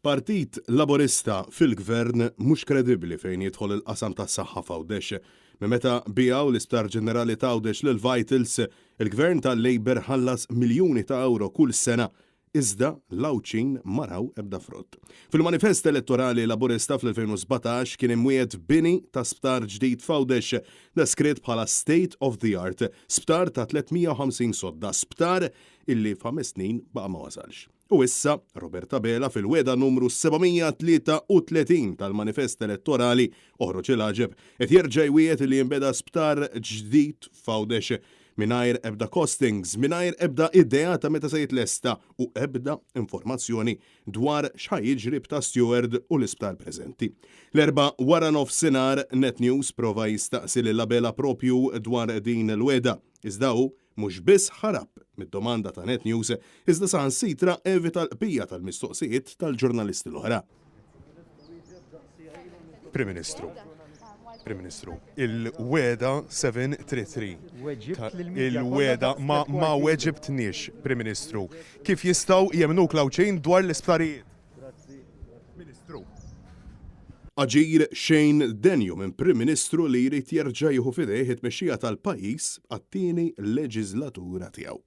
Partit Laburista fil-Gvern mhux kredibbli fejn jidħol il-qasam tas-saħħa f'Għawdex. Minn meta biegħu l-Isptar Ġenerali t'Għawdex lil Vitals, il-Gvern tal-Labour ħallas miljuni ta' ewro kull sena iżda l-Għawdxin ma raw ebda frott. Fil-manifest elettorali Laburista fl-2017 kien imwiegħed bini ta' sptar ġdid f'Għawdex deskritt bħala state of the art, sptar ta' 350 sodda, sptar illi f'ħames snin baqa' ma wasalx. U issa, Robert Abela fil-wegħda numru 733 tal-manifest elettorali, oħroġ il-għaġeb, qed jerġa' jwiegħed li jinbeda sptar ġdid f'Għawdex mingħajr ebda costings, mingħajr ebda idea ta' meta se jitlesta u ebda informazzjoni dwar x'ħa jiġri b'ta' Steward u l-isptar preżenti. L-Erbgħa waranofsinhar Net News prova jistaqsi lil Abela propju dwar din il-wegħda, iżda hu Mhux biss ħarab mid-domanda ta' Net News, iżda saħansitra evita l-qbija tal-mistoqsijiet tal-ġurnalisti l-oħra. Prim Ministru, Prim Ministru, il-wegħda 733. Il-wegħda ma ma weġibtniex, Prim Ministru. Kif jistgħu jemmnuk l-Għawdxin dwar l-isptarijiet? Ministru. Aġir xejn denju minn Prim Ministru li jrid jerġa' jieħu f'idejh it-tmexxija tal-pajjiż għat-tieni leġiżlatura tiegħu.